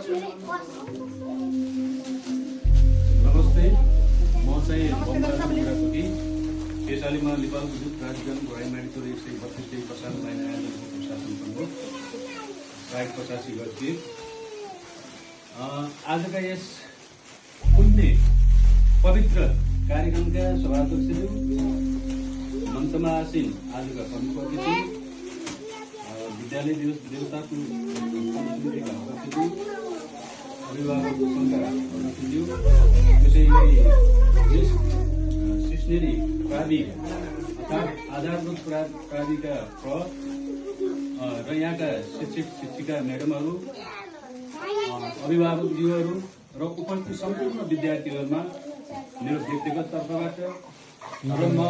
नमस्ते, म चाहिँ बमराजुकी केशालीमा नेपाल विद्युत प्राधिकरण गराइमाडीको 132 प्रसारण लाइन आयोजनको प्रशासन प्रमुख सहायक प्रशासी गर्थेँ। आजका यस पुण्य पवित्र कार्यक्रमका सभाध्यक्षज्यू, मञ्चमा आसीन आजका प्रमुख अतिथि, विद्यालय दिवस देवताको अतिथि, अभिभावक सङ्घका अतिथिज्यू, त्यसैगरी सिस्नेरी प्राविधिक अर्थात् आधारभूत प्राविधिकका र यहाँका शिक्षक शिक्षिका म्याडमहरू, अभिभावकज्यूहरू र उपस्थित सम्पूर्ण विद्यार्थीहरूमा मेरो व्यक्तिगत तर्फबाट र म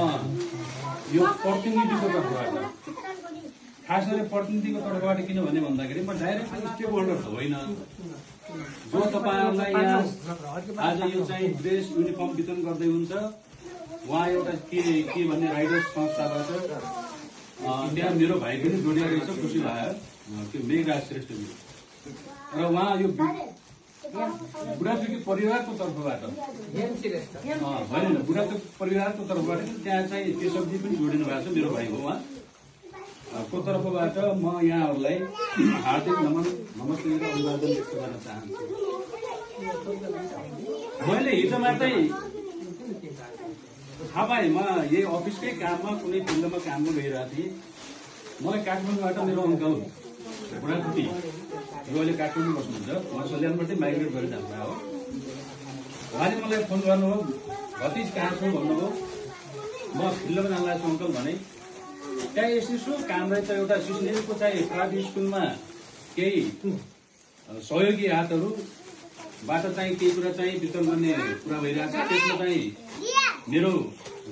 यो प्रतिनिधिको तर्फबाट, खास गरी प्रतिनिधिको तर्फबाट किनभने भन्दाखेरि म डाइरेक्ट स्टेक होल्डर होइन। जो तपाईँहरूलाई यहाँ आज यो चाहिँ ड्रेस युनिफर्म वितरण गर्दै हुन्छ, उहाँ एउटा के भन्ने राइडर्स संस्थाबाट त्यहाँ मेरो भाइ पनि जोडिएर रहेछ, खुसी लाग्यो। त्यो मेघराज श्रेष्ठजी र उहाँ यो बुढाचोकी परिवारको तर्फबाट होइन, बुढाचोकी परिवारको तर्फबाट त्यहाँ चाहिँ केशवजी पनि जोडिनु भएको छ, मेरो भाइ हो उहाँ को तर्फबाट म यहाँहरूलाई हार्दिक नमस्ते र अभिवादन व्यक्त गर्न चाहन्छु। मैले हिजो मात्रै थाहा पाएँ, म यही अफिसकै काममा कुनै फिल्डमा काममा गइरहेको थिएँ। मलाई काठमाडौँबाट मेरो अङ्कल बुढाचोकी जो अहिले काठमाडौँ बस्नुहुन्छ, उहाँ सल्यानबाटै माइग्रेट गरेर जानुभयो हो। उहाँले मलाई फोन गर्नुभयो, भतिज कहाँ छु भन्नुभयो। म फिल्डमा जान लाग्छु अङ्कल भने। त्यहाँ यसो काम रहेछ, एउटा सिस्नेरीको चाहिँ प्राइभेट स्कुलमा केही सहयोगी हातहरूबाट चाहिँ केही कुरा चाहिँ वितरण गर्ने कुरा भइरहेको छ। त्यसमा चाहिँ मेरो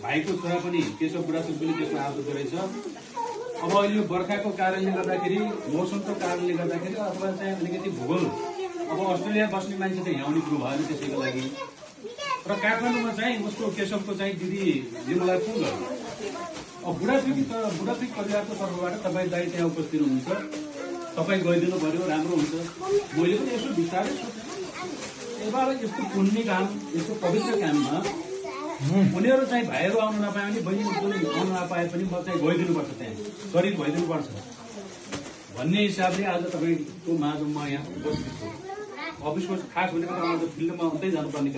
भाइको छोरा पनि केशव बुढाचोकी पनि त्यसमा आएको रहेछ। अब अहिले यो बर्खाको कारणले गर्दाखेरि, मौसमको कारणले गर्दाखेरि अथवा चाहिँ अलिकति भूगोल, अब अस्ट्रेलिया बस्ने मान्छे चाहिँ यहाँ आउने कुरो भएन, त्यसैको लागि र काठमाडौँमा चाहिँ उसको केशवको चाहिँ दिदीले मलाई फोन गर्नु। अब बुढाचोकी परिवारको तर्फबाट तपाईँ दाइ त्यहाँ उपस्थित हुनुहुन्छ, तपाईँ गइदिनु पर्यो, राम्रो हुन्छ। मैले पनि यसो बिस्तारै सोचेँ, एउटा यस्तो पुण्य काम, यस्तो पवित्र काममा उनीहरू चाहिँ भाइहरू आउनु नपाए पनि, बहिनी पनि आउनु नपाए पनि म चाहिँ गइदिनुपर्छ, त्यहाँ गरिब भइदिनुपर्छ भन्ने हिसाबले आज तपाईँको माझमा यहाँ उपस्थित छु। अफिसको खास भनेको त आज फिल्डमा हुँदै जानुपर्ने